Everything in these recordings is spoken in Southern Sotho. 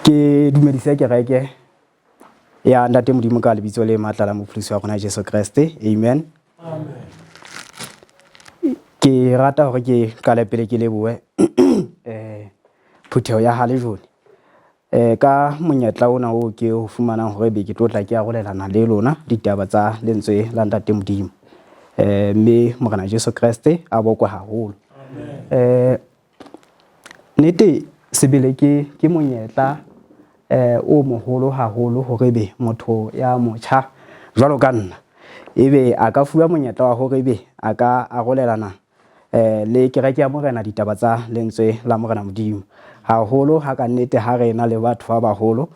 Ke dumedise kereke ya Ntate Modimo ka lebitso le matla la Mopholosi wa rona Jesu Kreste. Amen. Amen. Ke rata hore ke qale pele ke lebohe phutheho ya Halejone ka monyetla ona oo ke o fumanang hore be ke tlo tla ke arolelana le lona ditaba tsa lentswe la Ntate Modimo. Mme Morena Jesu Kreste a bokwe haholo. Amen. Nnete sebele ke monyetla o moholo haholo hore ebe motho ya motjha jwalo ka nna ebe a ka fuwa monyetla wa hore ebe a ka arolelana le kereke ya Morena ditaba tsa lentswe la Morena Modimo. Haholo ha ka nnete ha re ena le batho ba baholo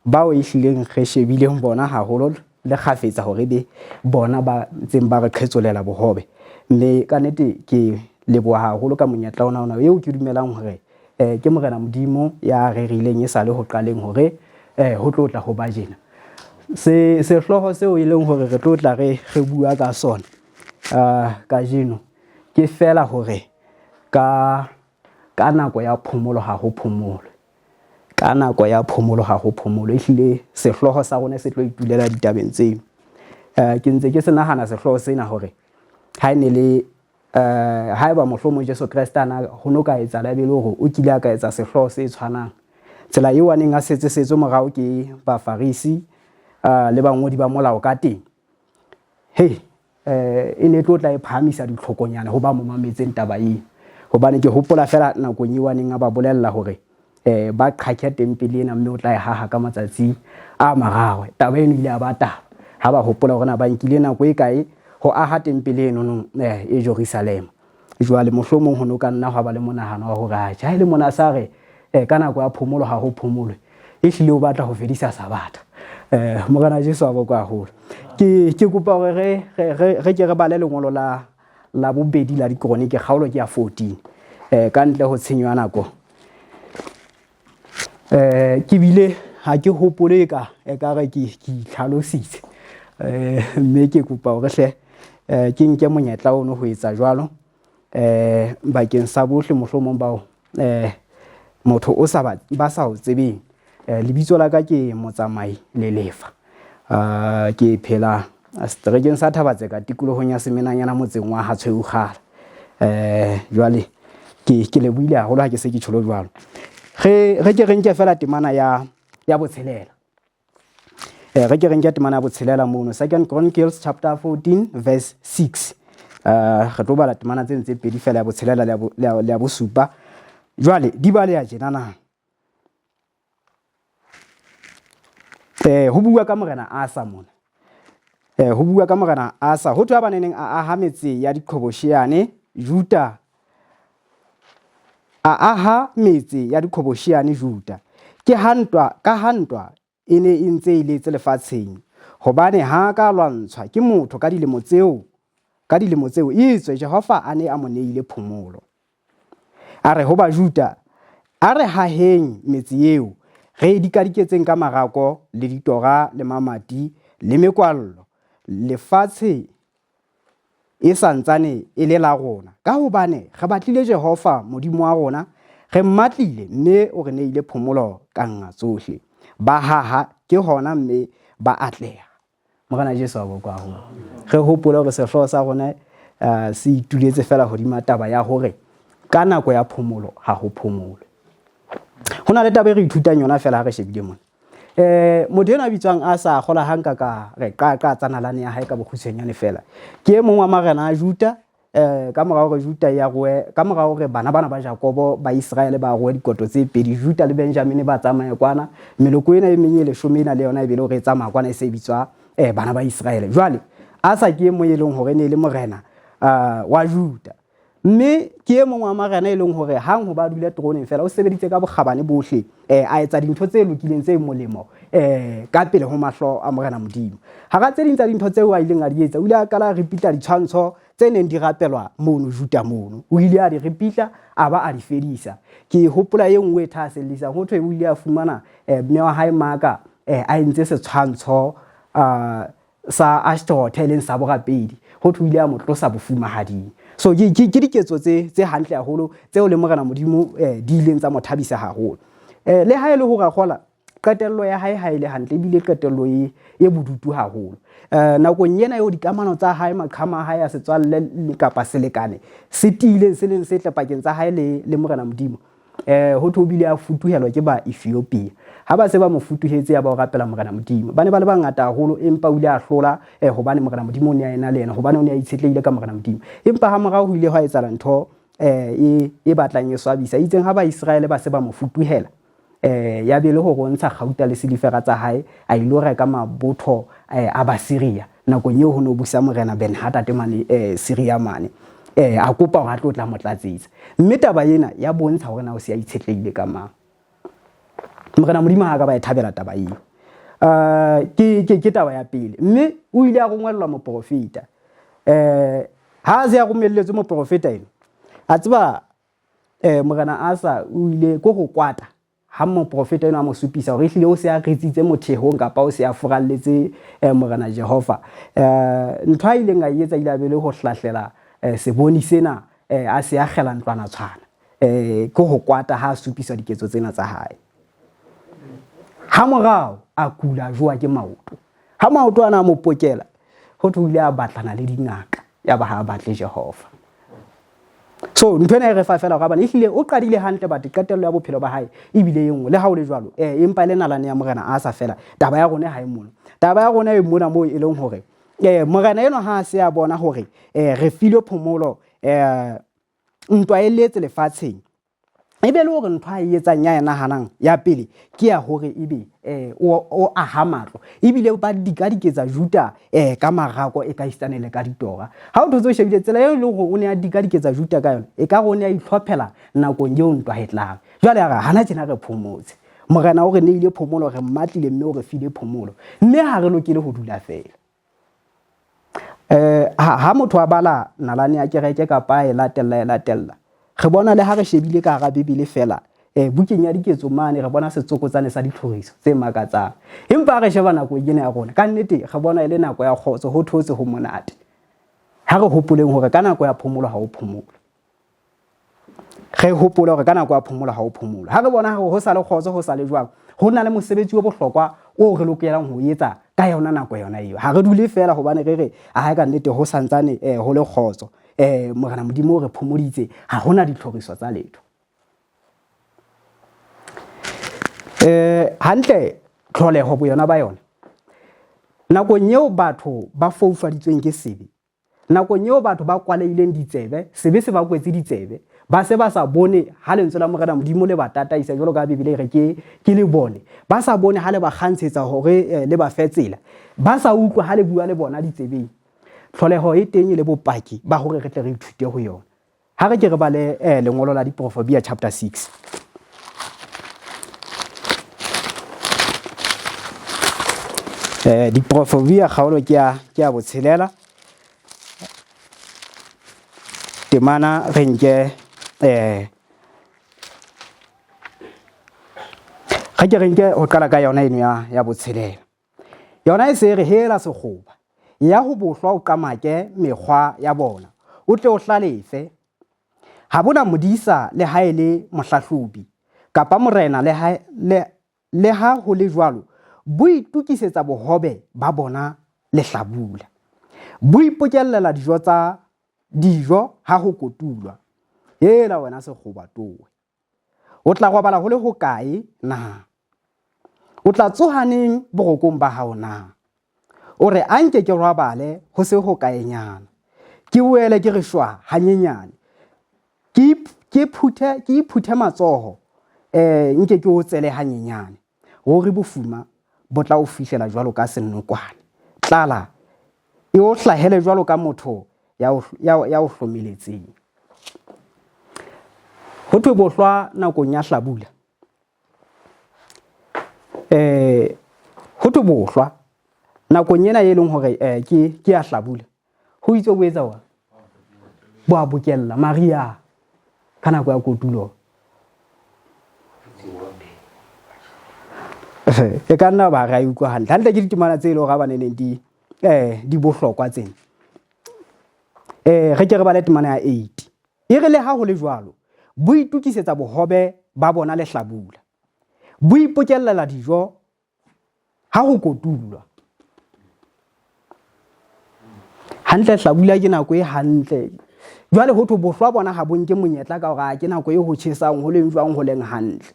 bao e hlileng re shebileng bona haholo le kgafetsa hore ebe bona ba ntseng ba re qhetsolela bohobe. Mme ka nnete ke leboha haholo ka monyetla ona ona eo ke dumelang hore ke Morena Modimo ya rerileng e sale ho qaleng hore ho tlo tla ho ba jena. Se sehlooho seo e leng hore re tlo tla re re bua ka sona kajeno ke feela hore ka nako ya phomolo ha ho phomolwe. Ka nako ya phomolo ha ho phomolo. Ehlile sehlooho sa rona se tlo itulela ditabeng tseo. Ke ntse ke se nahana sehlooho sena hore ha e ne le haeba mohlomong Jesu Kreste ana ho no ka etsahala ebe le hore o kile a ka etsa sehlooho se tshwanang. Tsela eo a neng a setse setswe morao ke Bafarisi le bangodi ba molao ka teng. Hey, e ne e tlo tla e phahamisa ditlhokonyana ho ba mo mametseng taba eo. Hobane ke hopola feela nakong eo a neng a ba bolella hore ba qhakhe tempele ena mme o tla e haha ka matsatsi a mararo. Taba eno ile ya ba taba ha ba hopola hore na ba nkile nako e kae ho aha tempele eno e Jerusalema. Jwale mohlomong ho no ka nna hwa ba le monahano wa hore atjhe ha e le mona sa re ka nako ya phomolo ha ho phomolwe, ehlile o batla ho fedisa Sabatha. Morena Jesu a bokwe haholo. Ke kopa hore re ke re bale lengolo la bobedi la Dikronike, kgaolo ke ya 14. Ka ntle ho tshenyo ya nako. Ke bile ha ke hopole ka ekare ke itlhalositse. Mme ke kopa hore hle ke nke monyetla ono ho etsa jwalo bakeng sa bohle mohlomong bao motho o sa ba sa o tsebeng. Lebitso la ka ke Motsamai Lelefa. Ke phela seterekeng sa Thabatseka tikolohong ya Semenanyana motseng wa Hatshweugala. Jwale ke lebohile haholo ha ke se ke tjholo jwalo. Re ke re nke fela temana ya botshelela. Re ke re nke temana ya botshelela mono, Second Chronicles chapter 14 verse 6. Re tlo bala temana tse ntse pedi fela, ya botshelela le ya bosupa. Jwale di baleha tjena na. Ho bua ka Morena Asa mona. Ho bua ka Morena Asa, ho thwe ha ba neneng a aha metse ya diqhobosheane Juta, a aha metse ya diqhobosheane Juta. Ke ha ntwa, ka ha ntwa e ne e ntse e letse lefatsheng, hobane ha ka lwantshwa ke motho ka dilemo tseo, ka dilemo tseo, etswe Jehova a ne a mo neile phomolo. A re ho Bajuda, A re haheng metse eo, re e dikadiketseng ka marako le ditora le mamati le mekwallo, lefatshe e sa ntsane e le la rona, kahobane re batlile Jehova, Modimo wa rona, re mmatlile, mme o re neile phomolo ka nqa tsohle. Ba haha ke hona mme ba atleha. Morena Jesu a bokwe haholo. Re hopole hore sehlooho sa rona se ituletse fela hodima taba ya hore ka nako ya phomolo ha ho phomolwe. Ho na le taba e re ithutang yona fela ha re shebile mona. Motho enwa a bitswang a sa kgola ha nka ka re qaqa tsa nalane ya hae ka bokgutshwanyane fela. Ke e mong wa marena a Juda, ka mora hore Juda ya roe, ka mora hore bana bana ba Jakobo ba Iseraele ba roe dikoto tse pedi, Juda le Benjamine ba tsamaya kwana, meloko ena e meng e leshome ena le yona e be le hore e tsamaya kwana e se e bitswa bana ba Iseraele. Jwale Asa ke e mong e leng hore e ne e le morena wa Juda, mme ke e mong wa marena e leng hore hang ho ba dule teroneng fela o sebeditse ka bokgabane bohle, a etsa dintho tse lokileng tse molemo ka pele ho mahlo a Morena Modimo. Hara tse ding tsa dintho tseo a ileng a di etsa, o ile a qala a ripitla ditshwantsho tse neng di rapelwa mono Juda mono. O ile a di ripitla a ba a di fedisa. Ke hopola e nngwe e thahasellisang, ho thwe o ile a fumana mme wa hae Maaka a entse setshwantsho sa Ashtorothe e leng sa borapedi, ho thwe o ile a mo tlosa bofumahading. So ke diketso tse hantle haholo tseo le Morena Modimo di ileng tsa mo thabisa haholo. Le ha e le hore a kgola Qetello ya hae ha e le hantle ebile qetello e e bodutu haholo. Nakong ena eo dikamano tsa hae, maqhama a hae a setswalle kapa selekane se tiileng se leng setle pakeng tsa hae le le Morena Modimo, ho thwe o bile a futuhelwa ke ba Ethiopia. Ha ba se ba mo futuhetse ya ba o rapela Morena Modimo. Ba ne ba le bangata haholo empa o ile a hlola hobane Morena Modimo o ne a ena le yena, hobane o ne a itshetlehile ka Morena Modimo. Empa hamorao ho ile hwa etsahala ntho e e batlang e swabisa. Itseng ha Baiseraele ba se ba mo futuhela, ya be le hore o ntsha kgauta le silifera tsa hae a ilo reka mabotho a Basiria. Nakong eo ho ne ho busa morena Ben-Hadade mane Siria mane. A kopa hore a tlo tla mo tlatsetsa. Mme taba ena ya bontsha hore na o se a itshetlehile ka mang. Morena Modimo ha a ka ba e thabela taba eo. Ke taba ya pele. Mme o ile a rongwellwa moporofeta. Ha a se a romelletswe moporofeta eno, a tseba Morena Asa o ile ko go kwata ha moprofeta eno a mo supisa hore ehlile o se a retsitse mothehong kapa o se a furalletse Morena Jehova. Ntho a ileng a e etsa ile a be le ho hlahlela seboni sena a se akgela ntlwana tshwana. Ke ho kwata ha a supiswa diketso tsena tsa hae. Hamorao a kula a jowa ke maoto. Ha maoto ana a mo pokela, ho thwe o ile a batlana le dingaka yaba ha a batle Jehova. So ntho ena e re fa fela gore bane ehlile o qadile hantle but qetello ya bophelo ba hae ebile e nngwe. Le ha o le jwalo, empa e le nalane ya Morena a sa fela. Taba ya rona ha e mona. Taba ya rona e mona moo e leng hore Morena enwa ha a se a bona hore re filwe phomolo, ntwa e letse lefatsheng. E be le hore ntho a e etsang ya e nahanang ya pele ke ya hore ebe o aha matlo ebile ba dikadiketsa Juda ka marako e ka isitane le ka ditora. Ha o thotse o shebile tsela eo e leng hore o ne a dikadiketsa Juda ka yona, e ka re o ne a itlhophela nakong eo ntwa e tlang. Jwale a re hana tjena re phomotse. Morena o re neile phomolo, re mmatlile mme o re file phomolo. Mme ha re lokele ho dula feela. Ha motho a bala nalane ya kereke kapa a e latella e latella, re bona le ha re shebile ka hara Bibele feela, bukeng ya diketso mane re bona setsokotsane sa ditlhoriso tse makatsang. Empa ha re sheba nako ena ya rona, ka nnete re bona e le nako ya kgotso, ho thotse ho monate. Ha re hopoleng hore ka nako ya phomolo ha ho phomolo. Re hopole hore ka nako ya phomolo ha o phomolo. Ha re bona hore ho sa le kgotso, ho sa le jwang, ho na le mosebetsi o bohlokwa o re lokelang ho etsa ka yona nako yona eo. Ha re dule feela hobane re re a ka nnete ho santsane ho le kgotso. Morena Modimo o re phomoditse, ha hona ditlhoriso tsa letho. Hantle tlholeho boyona ba yona. Nakong eo batho ba foufaditsweng ke sebe, Nakong eo batho ba kwalehileng ditsebe, sebe se ba kwetse ditsebe, ba se ba sa bone ha lentswe la Morena Modimo le ba tataisa jwalo ka Bibele e re ke ke le bone, ba sa bone ha le ba kgantshetsa hore le ba fe tsela, ba sa utlwa ha le bua le bona ditsebeng. Tlholeho e teng e le bopaki ba hore re tle re ithute ho yona. Ha re ke re bale lengolo la Diprofobia chapter 6. Diprofobia kgaolo ke ya ke ya botshelela. Temana re nke re ke re nke ho qala ka yona eno ya ya botshelela. Yona e se re hela sekgoba, ya ho bohlwa o qamake mekgwa ya bona, o tle o hlalefe. Ha bo na modisa le ha e le mohlahlobi, kapa morena le ha, le, le ha ho le jwalo, bo itokisetsa bohobe ba bona lehlabula. Bo ipokellela dijo tsa dijo ha ho kotulwa. Hela wena sekgoba towe. O tla robala ho le hokae na? O tla tsoha neng borokong ba hao na? O re a nke ke robale ho se hokaenyana, ke boele ke re shwa hanyenyane, ke ke phuthe ke iphuthe matsoho, nke ke otsele hanyenyane. Ruri bofuma bo tla o fihlela jwalo ka senokwane, tlala e o hlahele jwalo ka motho ya o, ya, ya o hlomeletseng. Ho thwe bohlwa nakong ya hlabula. Ho thwe bohlwa nakong ena e leng hore ke ke ya hlabula. Ho itse bo etsa wa bo a bokella mariha ka nako ya kotulo. E ka nna ba re a e utlwa hantle. Hantle ke ditemana tse e leng hore ha ba neneng di di bohlokwa tsena. Re ke re bale temana ya 8. E re le ha ho le jwalo, bo itokisetsa bohobe ba bona lehlabula. Bo ipokellela dijo ha ho kotulwa. Hantle hlabula ke nako e hantle. Jwale ho thwe bohlwa bona ha bo nke monyetla ka hore a ke nako e ho tjhesang ho leng jwang ho leng hantle.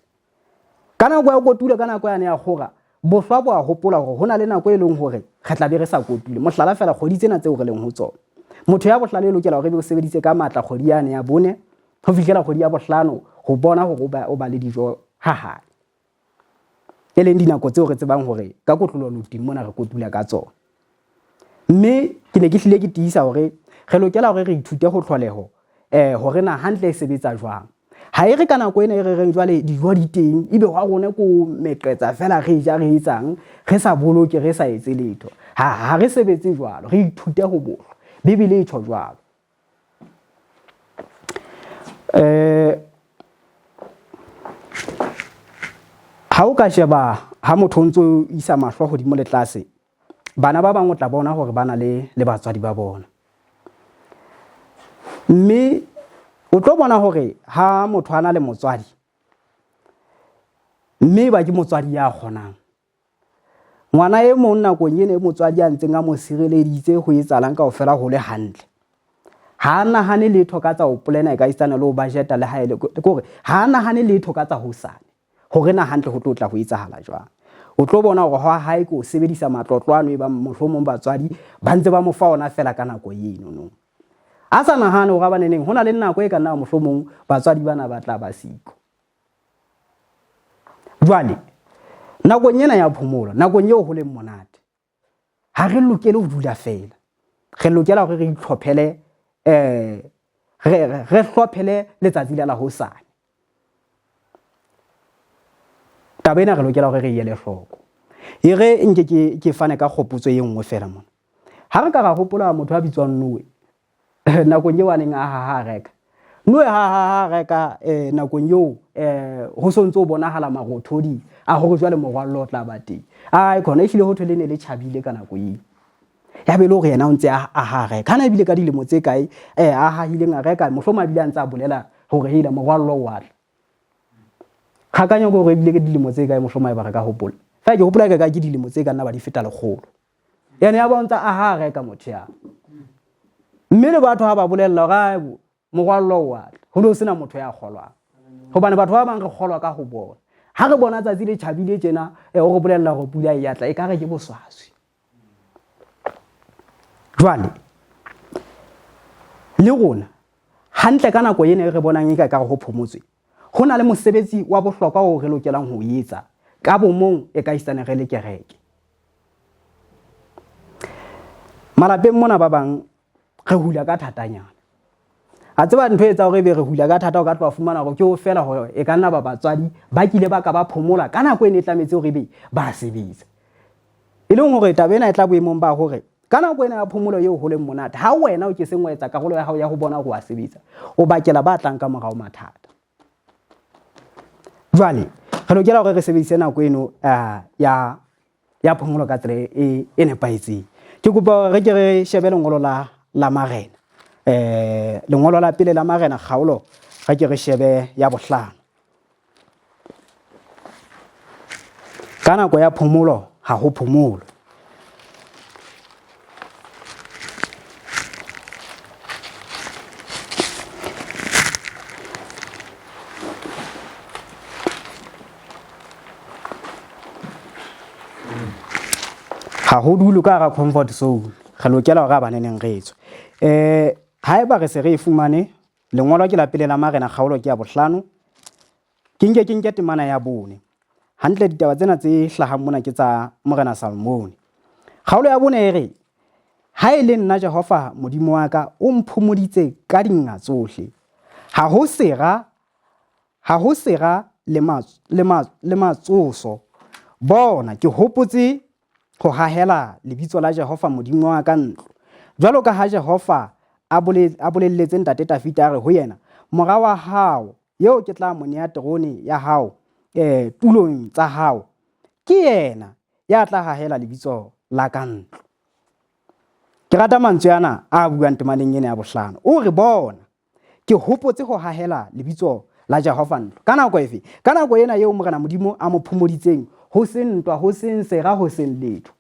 Ka nako ya kotulo ka nako yane ya kgora, bohlwa bo a hopola hore ho na le nako e leng hore re tla be re sa kotule. Mohlala feela kgwedi tsena tseo re leng ho tsona. Motho ya bohlale e lokela hore ebe o sebeditse ka matla kgwedi yane ya bone ho fihlela kgwedi ya bohlano ho bona hore o ba le dijo ha hae. E leng dinako tseo re tsebang hore ka kotlolo loting mona re kotula ka tsona. Mme ke ne ke hlile ke tiisa hore re lokela hore re ithute ho tlholeho hore na hantle e sebetsa jwang. Ha e re ka nako ena e re reng jwale dijo di teng ebe hwa rona ko meqetsa fela re ja re etsang re sa boloke re sa etse letho. Ha re sebetse jwalo, re ithute ho bohlwa. Bibele e tjho jwalo. Ha o ka sheba ha motho o ntso isa mahlo hodimo le tlase, bana ba bang o tla bona hore ba na le le batswadi ba bona. Mme o tlo bona hore ha motho a na le motswadi mme ba ke motswadi ya kgonang, ngwana e mong nakong ena e motswadi a ntseng a mo sireleditse ho etsahalang kaofela ho le hantle, ha a nahane letho ka tsa ho polena e ka esitana le ho bajeta le ha e le ke hore ha a nahane letho ka tsa hosane hore na hantle ho tlo tla ho etsahala jwang. O tlo bona hore hwa hae ke ho sebedisa matlotlo ano e bang mohlomong batswadi ba ntse ba mo fa ona fela ka nako eno no. A sa nahane hore a baneneng ho na le nako e ka nna mohlomong batswadi bana ba tla ba siko. Jwale nakong ena ya phomolo, nakong eo ho leng monate, ha re lokele ho dula fela. Re lokela hore re itlhophele re hlophele letsatsi la la hosane. Taba ena re lokela hore re e ele hloko. E re nke ke fane ka kgopotso e nngwe fela mona. Ha re ka ra hopola motho a bitswang Noe, nakong eo a neng a haha areka. Noe ha haha areka nakong eo ho so ntse ho bonahala marothodi a hore jwale morwallo o tla ba teng. Ai khona ehlile ho thwe le ne le tjhabile ka nako eo. Ya be le hore yena o ntse a aha areka. Hana ebile ka dilemo tse kae a hahileng areka, mohlomong a bile a ntse a bolela hore heila morwallo o a tla. Kgakanyo ke hore ebile ke dilemo tse kae mohlomong haeba re ka hopola. Feela ke hopola ke ka ke dilemo tse ka nna ba di feta 100. Ene ya bontsha a ha reka motho ya. Mme le batho ha ba bolella hore ai bo morwallo o a tla, ho ne ho sena motho ya kgolwang. Hobane batho ba bang re kgolwa ka ho bona. Ha re bona tsatsi le tjhabile tjena, o re bolella hore pula e ya tla, ekare ke boswaswi. Jwale le rona hantle ka nako ena e re bonang e ka ekare ho phomotswe, ho na le mosebetsi wa bohlokwa oo re lokelang ho o etsa ka bomong e ka isane re le kereke. Malapeng mona ba bang re hula ka thatanyana. A tseba ntho e etsa hore ebe re hula ka thata, o ka tloha fumana hore ke ho fela hore e ka nna ba batswadi ba kile ba ka ba phomola ka nako e ne e tlametse hore ebe ba sebetsa. E leng hore taba ena e tla boemong ba hore ka nako ena ya phomolo eo ho leng monate, ha wena o ke seng wa etsa karolo ya hao ya ho bona hore wa sebetsa, o bakela ba tlang ka morao mathata. Jwale re lokela hore re sebedise nako eno ya phomolo ka tsela e nepahetseng. Ke kopa hore re ke re shebe lengolo la Marena. Lengolo la pele la Marena kgaolo, re ke re shebe ya bohlano. Ka nako ya phomolo ha ho phomolo. Ha ho dule ka hara comfort zone, re lokela hore a baneneng re tswe. Haeba re se re e fumane, lengolo ke la pele la Marena kgaolo ke ya bohlano, ke nke ke nke temana ya bone. Hantle ditaba tsena tse hlahang mona ke tsa Morena Salmone. Kgaolo ya bone e re, ha e le nna Jehova Modimo wa ka o mphomoditse ka dinga tsohle. Ha ho sera, ha ho sera le le matsoso. Bona, ke hopotse ho hahela lebitso la Jehova Modimo wa ka ntlo. Jwalo ka ha Jehova a bolelletse ntate Tafita a re ho yena, mora wa hao eo ke tla mo nea terone ya hao, tulong tsa hao, ke yena ya tla hahela lebitso la ka ntlo. Ke rata mantswe ana a buang temaneng ena ya bohlano. O re, bona, ke hopotse ho hahela lebitso la Jehova ntlo. Ka nako efe? Ka nako ena eo Morena Modimo a mo phomoditseng, ho seng ntwa, ho seng sera, ho seng letho.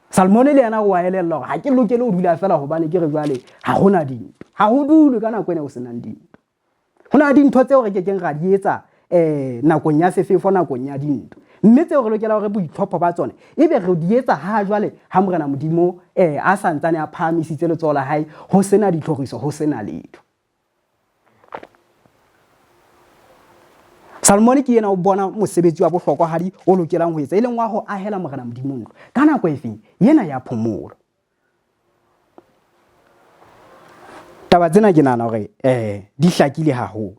Salmone le yena o a elella hore ha ke lokele ho dula feela hobane ke re jwale ha hona dintwa. Ha ho dulwe ka nako ena ho senang dintwa. Ho na le dintho tseo re ke keng ra di etsa um nakong ya sefefo, nakong ya dintwa, mme tseo re lokela hore boitlhopho ba tsone ebe re di etsa ha jwale ha Morena Modimo um a sa ntsane a phahamisitse letsoho la hae, ho sena ditlhoriso, ho sena letho. Salomone ke yena o bona mosebetsi wa bohlokwahadi o lokelang ho etsa, e leng wa ho ahela Morena Modimo ntlo ka nako efeng yena ya phomolo. Taba tsena ke nahana hore eh di hlakile haholo.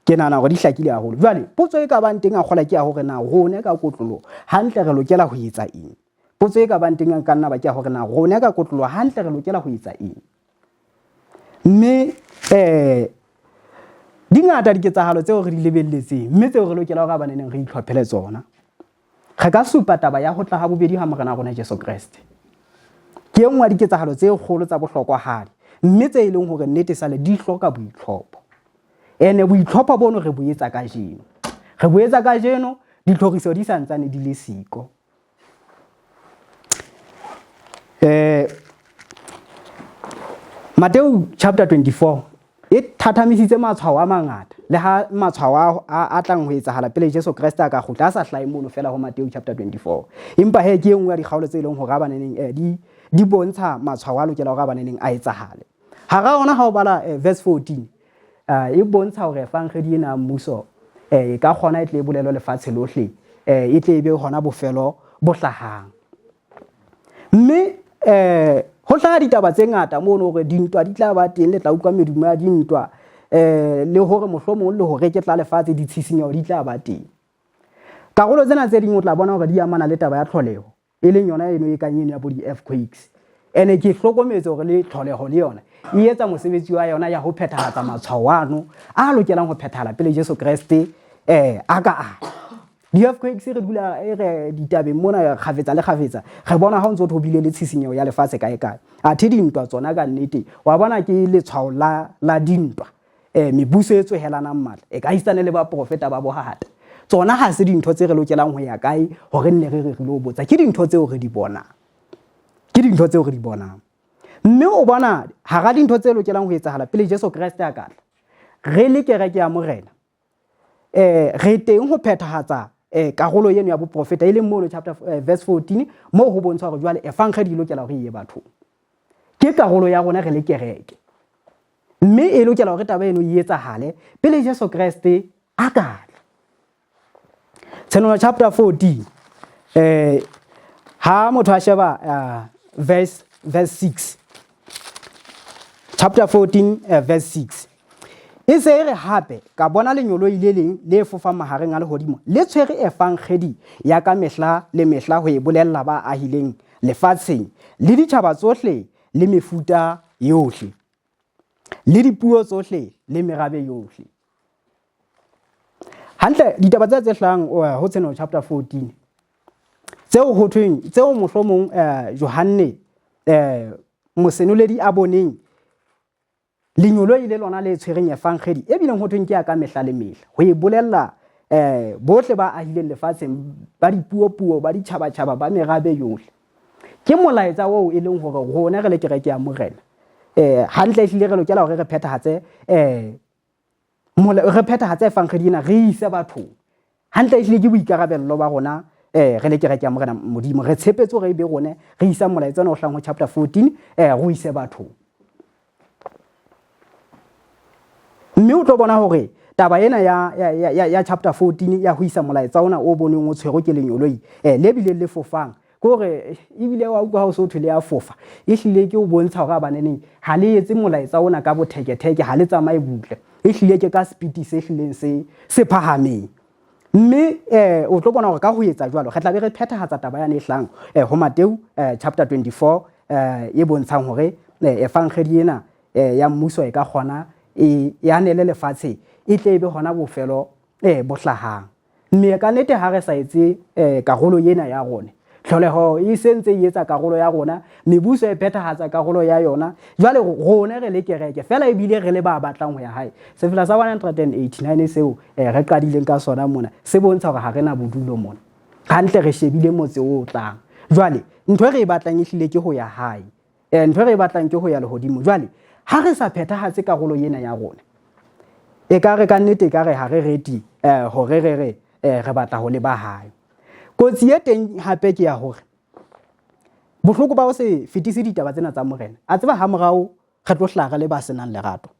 Ke nahana hore di hlakile haholo. Jwale potso e ka bang teng a kgola ke ya hore na rona ka kotloloho hantle re lokela ho etsa eng? Potso e ka bang teng ka nna ba ke ya hore na rona ka kotloloho hantle re lokela ho etsa eng? Mme eh di ngata diketsahalo tseo re di lebelletseng mme tseo re lokela hore abaneneng re itlhophele tsona. Re ka supa taba ya ho tla ha bobedi ha Morena rona Jesu Kreste. Ke e nngwe ya diketsahalo tse kgolo tsa bohlokwahadi mme tse e leng hore nnete sale di hloka boitlhopho. Ene boitlhopho bono re bo etsa kajeno. Re bo etsa kajeno ditlhoriso di sa ntsane di le siko. Eh Mateo chapter 24 e thathamisitse matshwao a mangata le ha matshwao a tlang ho etsahala pele Jesu Kreste a ka kgutla a sa hlahe mono fela ho Mateo chapter 24. Empa he ke e nngwe ya dikgaolo tse e leng hore a baneneng eh, di di bontsha matshwao a lokela hore a baneneng a etsahale. Hara ona ha o bala eh, verse 14 eh, e bontsha hore evangedi ena ya mmuso eh, e ka kgona e tle e bolelwe lefatshe lohle eh, e tle e be hona bofelo bo hlahang. Mme eh ho hlaha ditaba tse ngata mono hore dintwa di tla ba teng, le tla utlwa medumo ya dintwa eh le hore mohlomong le ho reketla lefatshe ditshisinyeho di tla ba teng. Karolo tsena tse ding o tla bona hore di amana le taba ya tlholeho e leng yona eno e kang eno ya bo di-earthquakes. Ene ke hlokometse hore le tlholeho le yona e etsa mosebetsi wa yona ya ho phethahatsa matshwao ano a lokelang ho phethahala pele Jesu Kreste eh a ka a. Di-earthquakes re dula e re ditabeng mona kgafetsa le kgafetsa re bona ha o ntse ho bile le tshisinyeho ya lefatshe kae kae. Athe dintwa tsona ka nnete wa bona ke letshwao la la dintwa. Eh mebuso e tsohelanang matla e ka isane le baprofeta ba bohata. Tsona ha se dintho tse re lokelang ho ya kae hore nne re re re lo botsa. Ke dintho tseo re di bonang. Ke dintho tseo re di bonang. Mme o bona hara dintho tse lokelang ho etsahala pele Jesu Kreste a ka tla. Re le kereke ya Morena eh re teng ho phethahatsa eh karolo eno ya boprofeta e leng mono chapter eh, verse 14 moo ho bontsha hore jwale evangeli e lokela hore e ye bathong. Ke karolo ya rona re le kereke. Mme e lokela hore taba eno e etsahale pele Jesu Kreste a ka tla. Tshenolo chapter 14 eh ha motho a sheba uh, verse verse 6 chapter 14 uh, verse 6 e se e re hape ka bona lenyoloi le leng le fofang mahareng a lehodimo le tshwere evangedi ya ka mehla le mehla ho e bolella ba ahileng lefatsheng le ditjhaba tsohle le mefuta yohle le dipuo tsohle le merabe yohle. Hantle ditaba tse tse hlahang eh, ho Tshenolo chapter 14 tseo ho thweng tseo mohlomong eh, Johanne eh, mosenoledi a boneng lenyoloi le lona le tshwereng evangedi e bileng ho thweng ke ya ka mehla le mehla ho e bolella eh, bohle ba ahileng lefatsheng ba dipuo-puo ba ditjhabatjhaba ba merabe yohle. Ke molaetsa oo e leng hore rona re le kereke ya Morena eh hantle ehlile re lokela hore re phethahatse eh re phethahatse evangedi ena re ise bathong. Hantle ehlile ke boikarabello ba rona eh re le kereke ya Morena Modimo re tshepetse hore e be rone re isang molaetsa ona o hlahang ho chapter 14 eh re o ise bathong. Mme o tlo bona hore taba ena ya, ya, ya, ya chapter 14 ya ho isa molaetsa ona o bonweng o tshwerwe ke lenyoloi eh, le bileng le fofang ke hore ebile wa utlwa ha o se o thwe le ya fofa e hlile ke o bontsha hore abaneneng ha le etse molaetsa ona ka botheketheke ha le tsamaye butle e hlile ke ka speed se hlileng se se phahameng mme eh o tlo bona hore ka ho etsa jwalo re tla be re phethahatsa taba yane e hlang eh, ho Mateu eh, chapter 24 eh, e bontshang hore eh, evangeli ena eh, ya mmuso e ka kgona e e anele lefatshe e tle e be hona bofelo eh, bo hlahang. Mme ka nnete ha re sa etse eh, karolo ena ya rone Tlholeho e se ntse e etsa karolo ya rona, mebuso e phethahatsa karolo ya yona. Jwale rona re le kereke feela ebile re le ba batlang ho ya hae. Sefela sa 189 seo eh, re qadileng ka sona mona se bontsha hore ha re na bodulo mona. Hantle re shebile motse o tlang. Jwale ntho e re e batlang ehlile ke ho ya hae. Eh, ntho e re e batlang ke ho ya lehodimo. Jwale ha re sa phethahatse karolo ena ya rona, e ka re ka nnete e ka re ha re reti eh, hore re re eh, re batla ho leba hae. Kotsi e teng hape ke ya hore bohloko ba ho se fetise ditaba tsena tsa Morena, a tseba hamorao re tlo hlaha re le ba senang lerato.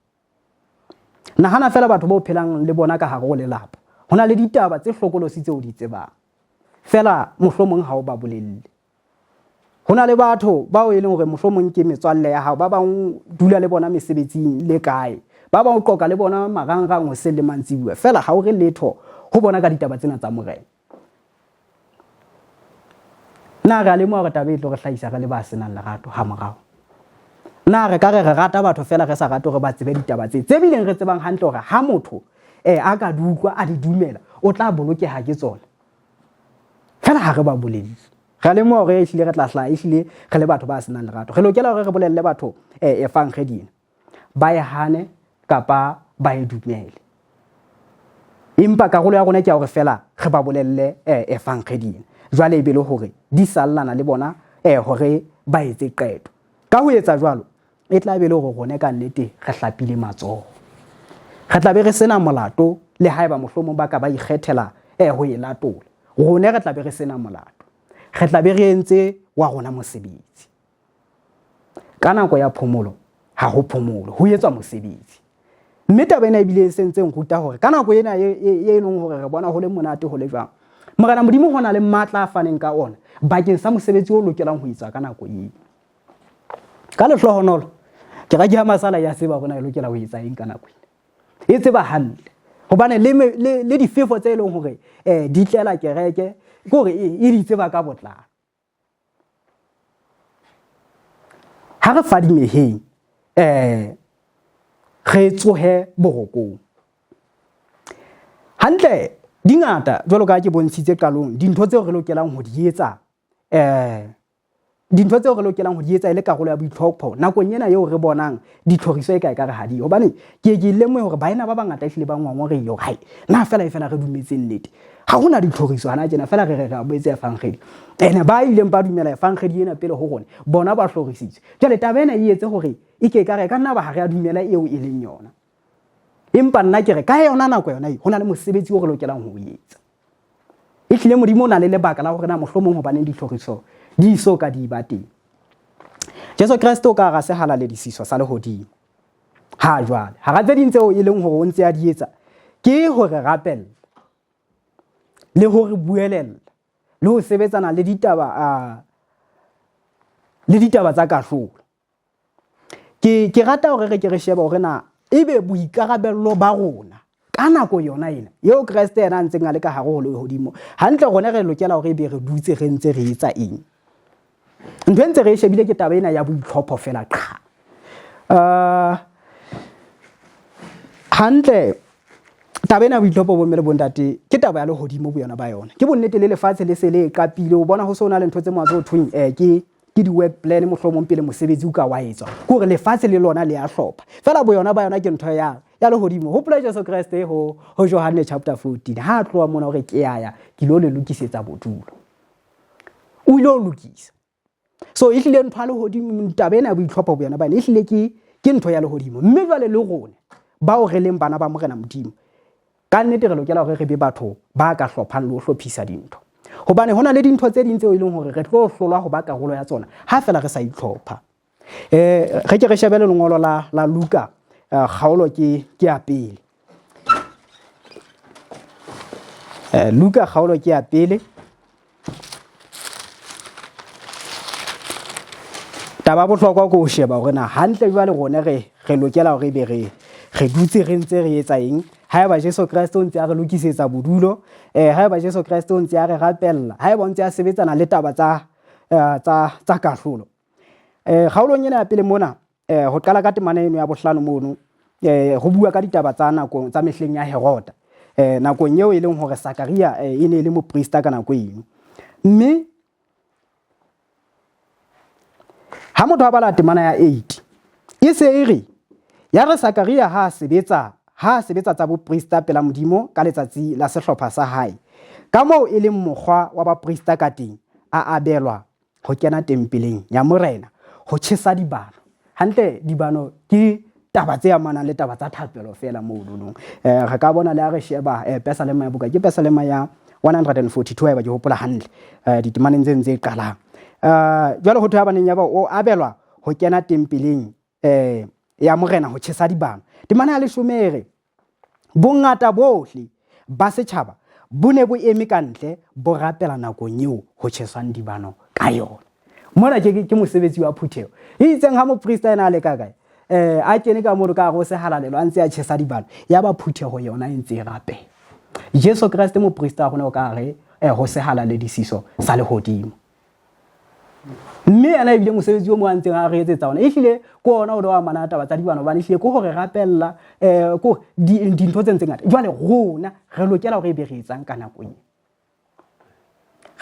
Nahana feela batho ba o phelang le bona ka hare ho lelapa. Ho na le ditaba tse hlokolosi tseo o di tsebang. Feela mohlomong ha o ba bolelle. Ho na le batho bao e leng hore mohlomong ke metswalle ya hao, ba bang dula le bona mesebetsing le kae, ba bang o qoqa le bona marangrang hoseng le mantsibuya, feela ha o re letho ho bona ka ditaba tsena tsa Morena. Na re a lemoha hore taba e tlo re hlahisa re le ba senang lerato hamorao? Na re ka re re rata batho feela re sa rate hore ba tsebe ditaba tse tse bileng re tsebang hantle hore ha motho eh, a ka di utlwa a di dumela o tla bolokeha ke tsona? Fela ha re ba bolelle. Re a lemoha hore ehlile re tla hlaha ehlile re le batho ba senang lerato. Re lokela hore re bolelle batho eh, evangedi ena. Ba e hane kapa ba e dumele. Empa karolo ya rona ke ya hore fela re ba bolelle eh, evangedi ena. Jwale e be le hore di sallana le bona eh, hore ba etse qeto. Ka ho etsa jwalo, e tla be le hore rone ka nnete re hlapile matsoho. Re tla be re sena molato le haeba mohlomong ba ka ba ikgethela eh, ho e latola. Rone re tla be re sena molato. Re tla be re entse wa rona mosebetsi. Ka nako ya phomolo ha ho phomolo, ho etswa mosebetsi. Mme taba ena ebile e sentse nruta hore ka nako ena e, e, e leng hore re bona ho le monate ho le jwang, Morena Modimo ho na le matla a faneng ka ona bakeng sa mosebetsi o lokelang ho etswa ka nako eo. Ka lehlohonolo, kereke ya masala ya tseba hore na e lokela ho etsa eng ka nako ena. E tseba hantle. Hobane le, le, le difefo tse leng hore eh, di tlela kereke, ke hore e, e di tseba ka botlalo. Ha re fadimeheng, eh, re tsohe borokong. Hantle, di ngata, jwalo ka ke bontshitse qalong, dintho tseo re lokelang ho di etsa, eh, dintho tseo re lokelang ho di etsa e le karolo ya boitlhopho nakong ena eo re bonang ditlhoriso e ka e ka re ha di hobane ke ke lemohe hore baena ba bangata ehlile ba ngongorehile hore hai na fela e fela re dumetseng nnete ha hona ditlhoriso hana tjena fela re re re boetse evangedi ene ba ileng ba dumela evangedi ena pele ho rona bona ba hlorisitswe jwale taba ena e etse hore e ke ka re ka nna ba ha re a dumela eo e leng yona empa nna ke re ka yona nako yona e ho na le mosebetsi o re lokelang ho o etsa Ehlile Modimo o na le lebaka la hore na mohlomong hobaneng ditlhoriso di so ka di ba teng. Jesu Kreste o ka hara sehalaledisiso sa lehodimo. Ha jwale, hara tse ding tseo e leng hore o ntse a di etsa ke ho re rapella le ho re buelella le ho sebetsana le ditaba le ditaba tsa kahlolo. Ke, ke rata hore re ke re shebe hore na ebe boikarabello ba rona ka nako yona ena eo Kreste yena a ntseng a le ka hare ho lehodimo hantle rona re lokela hore ebe re dutse re ntse re etsa eng. Ntho e ntse re e shebile ke taba ena ya boitlhopho fela qha. Hantle taba ena ya boitlhopho bomme le bontate ke taba ya lehodimo boyona ba yona. Ke bonnete le lefatshe le se le e qapile o bona ho se ho na le ntho tse moa tse ho thweng ke ke di-work plan mohlomong pele mosebetsi o ka wa etswa ke hore lefatshe le lona le a hlopha fela boyona ba yona ke ntho ya ya lehodimo. Hopola Jesu Kreste ho ho Johanne chapter 14 ha a tloha mona hore ke ya ya ke lo le lokisetsa bodulo o ile o lokisa. So ehlile ntho ya lehodimo taba ena ya boitlhopho boyona ba ehlile ke ke ntho ya lehodimo mme jwale le rona bao re leng bana ba Morena Modimo Ka nnete re lokela hore re be batho ba ka hlophang le ho hlophisa dintho. Hobane ho na le dintho tse ding tseo e leng hore re tlo hlolwa ho ba karolo ya tsona ha fela re sa itlhopha. Re ke re shebe le lengolo la, la Luka, kgaolo ke, ke ya pele. Luka kgaolo ke ya pele. Taba bohlokwa ke ho sheba hore na hantle jwale rona re re lokela hore ebe re re dutse re ntse re etsa eng haeba Jesu Kreste o ntse a re lokisetsa bodulo eh haeba Jesu Kreste o ntse a re rapella haeba o ntse a sebetsana le taba tsa tsa tsa kahlolo eh kgaolong ena ya pele mona eh ho qala ka temana eno ya bohlano mono eh ho bua ka ditaba tsa nakong tsa mehleng ya Heroda eh nakong eo e leng hore Sakaria e ne e le moprista ka nako eno mme Ha motho a bala temana ya 8 e se e re ya re Sakaria ha a sebetsa ha a sebetsa tsa boprista pela Modimo ka letsatsi la sehlopha sa hae, ka moo e leng mokgwa wa baprista ka teng, a abelwa ho kena tempeleng ya Morena ho tjhesa dibano. Hantle dibano ke taba tse amanang le taba tsa thapelo feela moo nonong. Re ka bona le ha re sheba pesalema ya buka, ke pesalema ya 142 haeba ke hopola hantle, ditemaneng tse ntse qalang. Jwale ho thwe ha baneng ya ba o abelwa ho kena tempeleng ya Morena ho tjhesa dibano. Temana ya 10 e re bongata bohle ba setjhaba bo ne bo eme ka ntle bo rapela nakong eo ho tjheswang dibano ka yona. Mona ke mosebetsi wa phutheho. E itseng ha moprista ena a le ka kae, a kene ka mono ka hare ho sehalalelo a ntse a tjhesa dibano, ya ba phutheho yona e ntse e rapela. Jesu Kreste moprista wa rona o ka hare ho sehalaledisiso sa lehodimo. Mme yena ebile mosebetsi o mo a ntseng a re etsetsa ona ehlile ke ona o wa mana taba tsa dibano, hobane ehlile ke hore rapella ko dintho tse ntse ngata. Jwale rona re lokela hore ebe re etsang ka nako eo?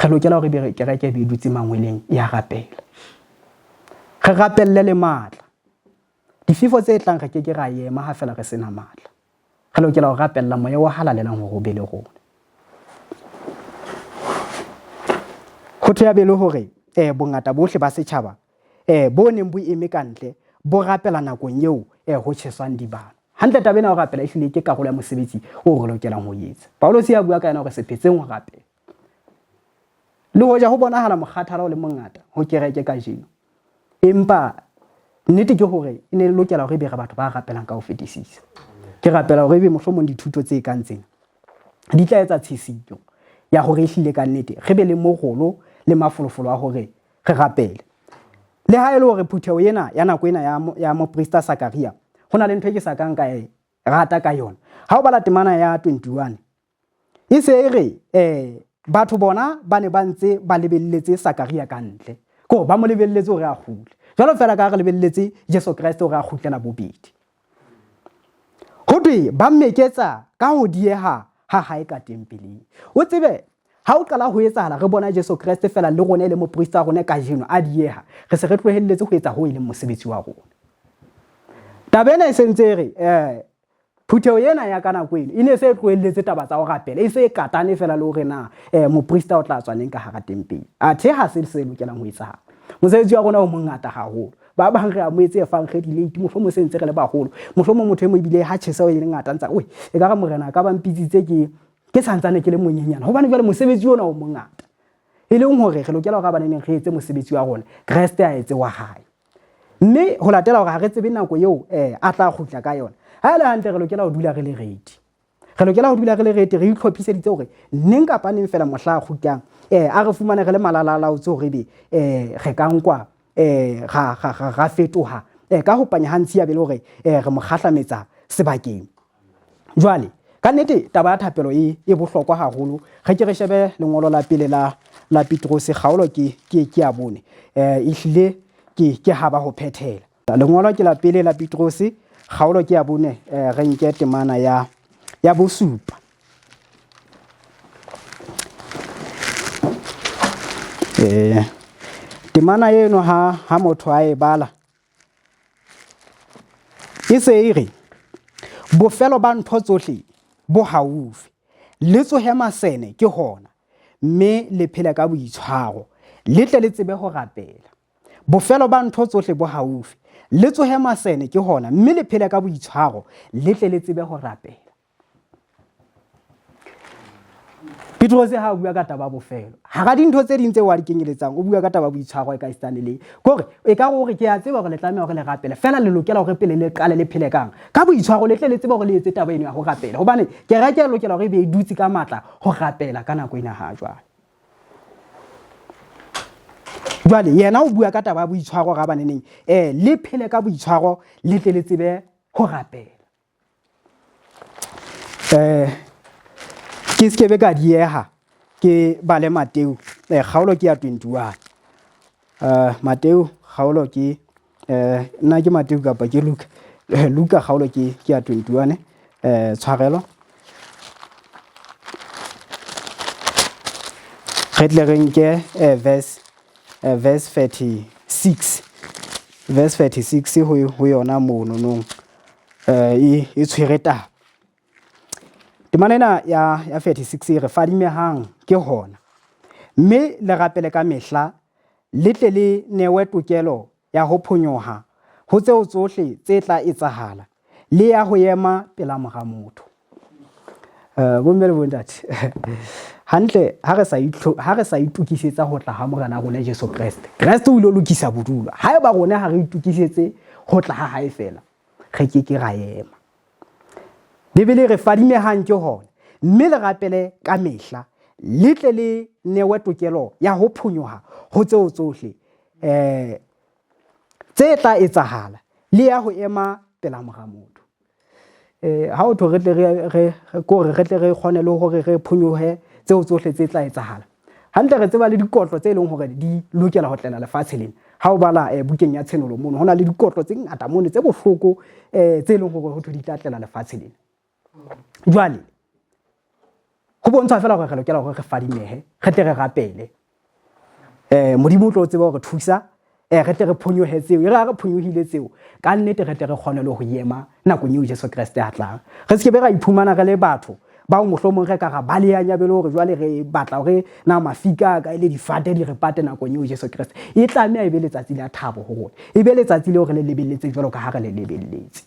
Re lokela hore ebe kereke e be e dutse mangweleng ya rapela. Re rapelle le matla. Difefo tse tlang re ke ke ra ema ha fela re sena matla. Re lokela ho rapella moya o halalelang hore o be le rona. Ho thwe ya be le hore bongata bohle ba setjhaba bo neng bo eme ka ntle bo rapela nakong eo ho tjheswang dibano. Hantle taba ena ya ho rapela ehlile ke karolo ya mosebetsi oo re lokelang ho etsa. Paulus ya bua ka yena hore se phetseng ho rapela. Le hoja ho bonahala mokgathala o le mongata ho kereke kajeno, empa nnete ke hore e ne e lokela hore ebe re batho ba rapelang ka ho fetisisa. Ke rapela hore ebe mohlomong dithuto tse kang tsena di tla etsa tshisinyo ya hore ehlile ka nnete re be le morolo le mafolofolo a hore re rapele. Le ha e le hore phutheho ena ya nako ena ya moprista Sakaria, ho na le ntho e ke sa kang ka e rata ka yona. Ha o bala temana ya 21, e se e re batho bona ba ne ba ntse ba lebelletse Sakaria ka ntle, ke hore ba mo lebelletse hore a kgutle, jwalo feela ka ha re lebelletse Jesu Kreste hore a kgutlela bobedi. Ho thwe ba mmeketsa ka ho dieha ha hae ka tempeleng. O tsebe ha o qala ho etsahala re bona Jesu Kreste feela le rona e le moprista wa rona kajeno a dieha, re se re tlohelletse ho etsa ho e leng mosebetsi wa rona. Taba ena e sentse e re phutheho ena ya ka nako eno e ne se e tlohelletse taba tsa ho rapela, e se e katane fela le hore na moprista o tla tswa neng ka hara tempele. Athe ha se se lokelang ho etsahala. Mosebetsi wa rona o mongata haholo. Ba bang re amohetse evangeli late, mohlomong se ntse re le baholo, mohlomong motho e mong ebile ha tjheseho e le ngata ntsa oi e ka re morena ka ba mpitsitse ke santsane ke le monyenyane, hobane jwale mosebetsi ona o mongata, e leng hore re lokela hore ba neng re etse mosebetsi wa rona, Kreste a etse wa hae. Mme ho latela hore ha re tsebe nako eo a tla kgutla ka yona, ha e le hantle re lokela ho dula re le ready. Re lokela ho dula re le ready, re itlhophiseditse hore neng kapa neng fela mohla a kgutlang, a re fumane re le malalalaotse hore ebe re ka nkwa ra fetoha ka ho panya ha ntshi ya be le hore re mo kgahlametsa sebakeng. Jwale ka nnete taba ya thapelo e bohlokwa haholo. Re ke re shebe lengolo la pele la Petrose, kgaolo ke ya 4. Ehlile ke ha ba ho phethela. Lengolo ke la pele la Petrose, kgaolo ke ya 4, re nke temana ya 7. Temana eno ha motho a e bala e se e re bofelo ba ntho tsohle bo haufi, le tsohe masene ke hona, mme le phele ka boitshwaro, le tle le tsebe ho rapela. Bofelo ba ntho tsohle bo haufi, le tsohe masene ke hona, mme le phele ka boitshwaro, le tle le tsebe ho rapela. Petrose ha a bua ka taba bofelo, hara dintho tse ding tseo a di kenyeletsang, o bua ka taba boitshwaro e ka esitane le kore e ka hore ke a tseba hore le tlameha hore le rapele, fela le lokela hore pele le qale le phele kang ka boitshwaro, le tle le tsebe hore le etse taba eno ya ho rapela, hobane kereke e lokela hore e be e dutse ka matla ho rapela ka nako ena ha jwale. Jwale yena o bua ka taba ya boitshwaro ga baneneng, le phele ka boitshwaro, le tle le tsebe ho rapela. Ke se ke be ka dieha ke bale Mateu, kgaolo ke ya 21. Mateu kgaolo ke nna ke Mateu kapa ke Luka? Luka kgaolo ke ya 21, tshwarelo. Re tle re nke verse 36. Verse 36 ho ho yona mono nong eh e tshwere taba. Temana ena ya ya 36 e re fadimehang ke hona mme le rapele ka mehla le tle le newe tokelo ya ho phonyoha ho tseo tsohle tse tla etsahala le ya ho ema pela mora motho. Eh, bomme le bontate hantle ha re sa ha re sa itokisetsa ho tla ha morena rona Jesu Kreste. Kreste o ile lokisa bodulo. Haeba rona ha re itokisetse ho tla ha hae fela, re ke ke ra ema. Bibele e re fadimehang ke hona mme le rapele ka mehla le tle le newe tokelo ya ho phonyoha ho tseo tsohle eh tse tla etsahala le ya ho ema pela mora motho. Eh ha o tho re tle re re kore re tle re kgone le hore re phonyohe tseo tsohle tse tla etsahala. Hantle re tseba le dikotlo tse leng hore di lokela ho tlela lefatshe lena. Ha o bala eh, bukeng ya Tshenolo mono ho na le dikotlo tse ngata mono tse bohloko eh, tse leng hore ho thwe di tla tlela lefatshe lena. Jwale ho bontsha fela hore re lokela hore re fadimehe, re tle re rapele. Eh, Modimo o tlo tseba hore thusa eh, re tle re phonyohe tseo. E re ha re phonyohile tseo, ka nnete re tle re kgone le ho ema nakong eo Jesu Kreste a tlang. Re se ke be ra iphumana re le batho bao mohlomong re ka ra balehang ya be le hore jwale re batla hore na mafika a ka le difate di re pate nakong eo Jesu Kreste. E tlameha e be letsatsi la thabo ho rona. E be letsatsi leo re le lebelletseng jwalo ka ha re le lebelletse.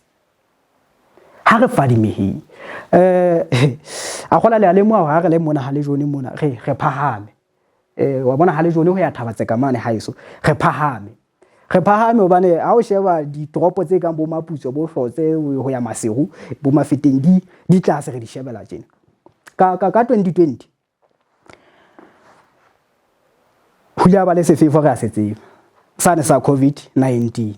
Ha re fadimeheng. Eh, a kgola le a lemoha hore ha re le mona ha le jone mona re re phahame. Eh, wa bona ha le jone ho ya thaba tseka mane haeso re phahame. Re phahame hobane ha o sheba ditoropo tse kang bo Maputso bo Hlotse ho ya Maseru bo Mafeteng di di tlase re di shebela tjena. Ka ka ka 2020 ho ile ba le sefefo re a se tseba sane sa COVID-19.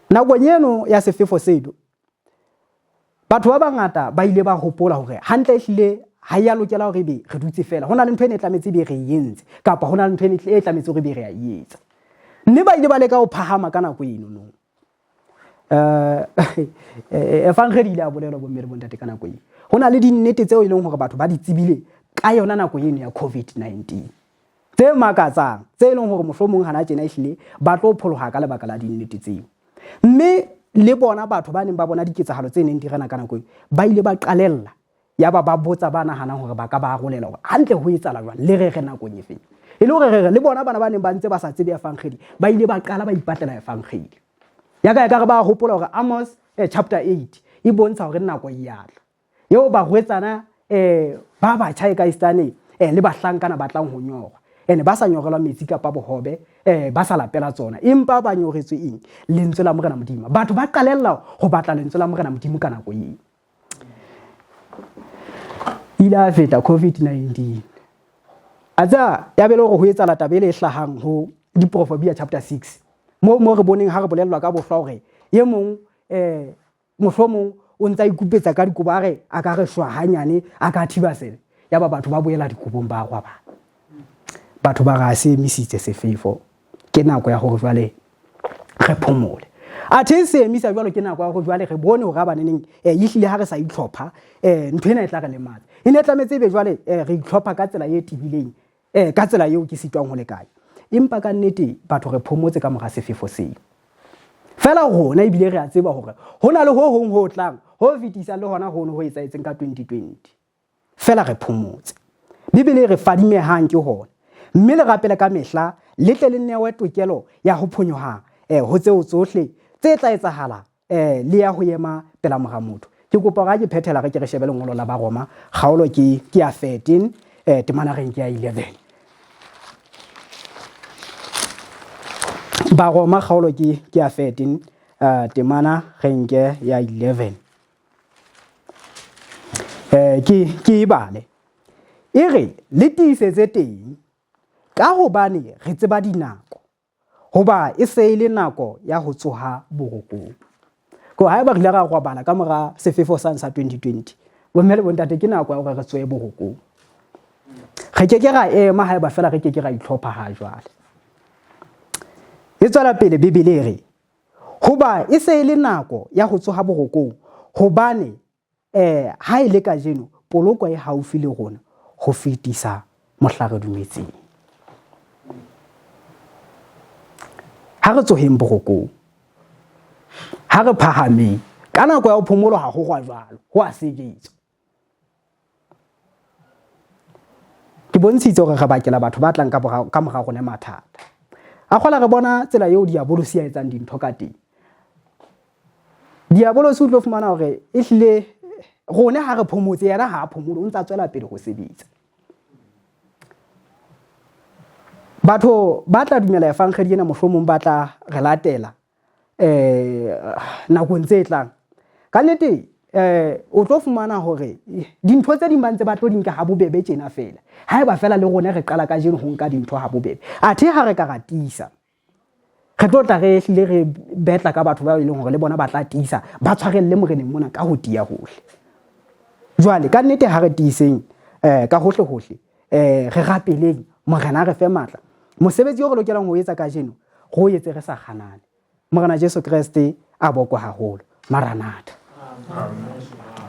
Nakong eno ya sefefo seno batho ba bangata ba ile ba hopola hore hantle ehlile ha ya lokela hore ebe re dutse fela ho na le ntho e ne e tlametse ebe re e entse kapa ho na le ntho e tlametse hore ebe re a e etsa mme ba ile ba leka ho phahama ka nako eno no eh evangeli ile a bolelwa bomme le bontate ka nako eo ho na le dinnete tseo e leng hore batho ba di tsebile ka yona nako eno ya covid-19 tse makatsang tse e leng hore mohlomong hana tjena ehlile ba tlo pholoha ka lebaka la dinnete tseo mme le bona batho ba neng ba bona diketsahalo tse neng di rena ka nako eo ba ile ba qalella yaba ba botsa ba nahanang hore ba ka ba arolela hore hantle ho etsala jwang le re re nakong e feng e le hore re re le bona bana ba neng ba ntse ba sa tsebe evangeli ba ile ba qala ba ipatlela evangeli ya ka ya ka re ba hopola hore Amos eh, chapter 8 e bontsha hore nako e ya tla eo barwetsana eh, ba batjha e ka istane eh, le bahlankana ba tlang ho nyorwa ene ba sa nyorelwa metsi kapa bohobe eh, ba sa lapela tsona empa ba nyoretswe eng lentswe la morena modimo batho ba qalella ho batla lentswe la morena modimo ka nako eo ile a feta covid-19 a tsaya ya bele hore ho etsala taba ele e hlahang ho diprofobia chapter 6 mo mo re boneng ha re bolellwa ka bohlwa hore e mong eh mohlomong o ntse a ikupetsa ka dikobo a re a ka re shwa hanyane a ka thiba sebe yaba batho ba boela dikobong ba rwabana batho ba re a se emisitse sefefo ke nako ya hore jwale re phomole athe se emisa jwalo ke nako ya hore jwale re bone hore abaneneng eh, ehlile ha re sa itlhopha eh, ntho ena e tla re lematsa e ne e tlametse ebe jwale eh, re itlhopha ka tsela e tebileng eh, ka tsela eo ke sitwang ho lekanya empa ka nnete batho re phomotse ka mora sefefo seo fela rona ebile re a tseba hore ho na le ho hong ho tlang ho fetisang le hona hono ho etsahetseng ka 2020 Fela re phomotse. Bibele e re fadimehang ke hona. Mme le rapele ka mehla, le tle le newe tokelo ya ho phonyoha eh, ho tseo tsohle tse tla etsahala eh, le ya ho ema pela mora motho. Ke kopa hore ha ke phethela re ke re shebe lengolo la Baroma, kgaolo ke ke ya 13, eh, temana reng ke ya 11. Baroma kgaolo ke ke ya 13, eh, temana reng ke ya 11. Eh, ke ke e bale e re le tiisetse teng ka hobane re tseba dinako hoba e se e le nako ya ho tsoha borokong ko haeba re ile ra robala ka mora sefefo sane sa 2020 bomme le bontate ke nako ya hore re tsohe borokong re ke ke ra ema haeba fela re ke ke ra itlhopha ha jwale e tswela pele bibele e re Hoba e se e le nako ya ho tsoha borokong, hobane eh, ha e le kajeno poloko e haufi le rona ho fetisa mohla re dumetseng. Ha re tsoheng borokong. Ha re phahameng. Ka nako ya ho phomolo ha ho gwa jwalo, ho a sebetswa. Ke bontshitse hore re bakela batho ba tlang ka mora rona mathata. A kgola re bona tsela eo diabolosi a etsang dintho ka teng. Diabolosi o tlo fumana hore ehlile rona ha re phomotse, yena ha a phomole, o ntse a tswela pele ho sebetsa. Batho ba tla dumela efankgedi ena mohlomong ba tla re latela eh nakong tse tlang. Ka nnete eh o tlo fumana hore dintho tse ding ba ntse ba tlo di nka ha bobebe tjena fela. Haeba fela le rona re qala kajeno ho nka dintho ha bobebe. Athe ha re ka ra tiisa re tlo tla re hlile re betla ka batho ba e leng hore le bona ba tla tiisa ba tshwarelle moreneng mona ka ho tiya hohle. Jwale ka nnete ha re tiiseng eh ka hohle hohle eh re rapeleng morena a re fe matla. Mosebetsi o re lokelang ho etsa kajeno re o etse re sa kganane. Morena Jesu Kreste a bokwe haholo. Maranatha. Amen.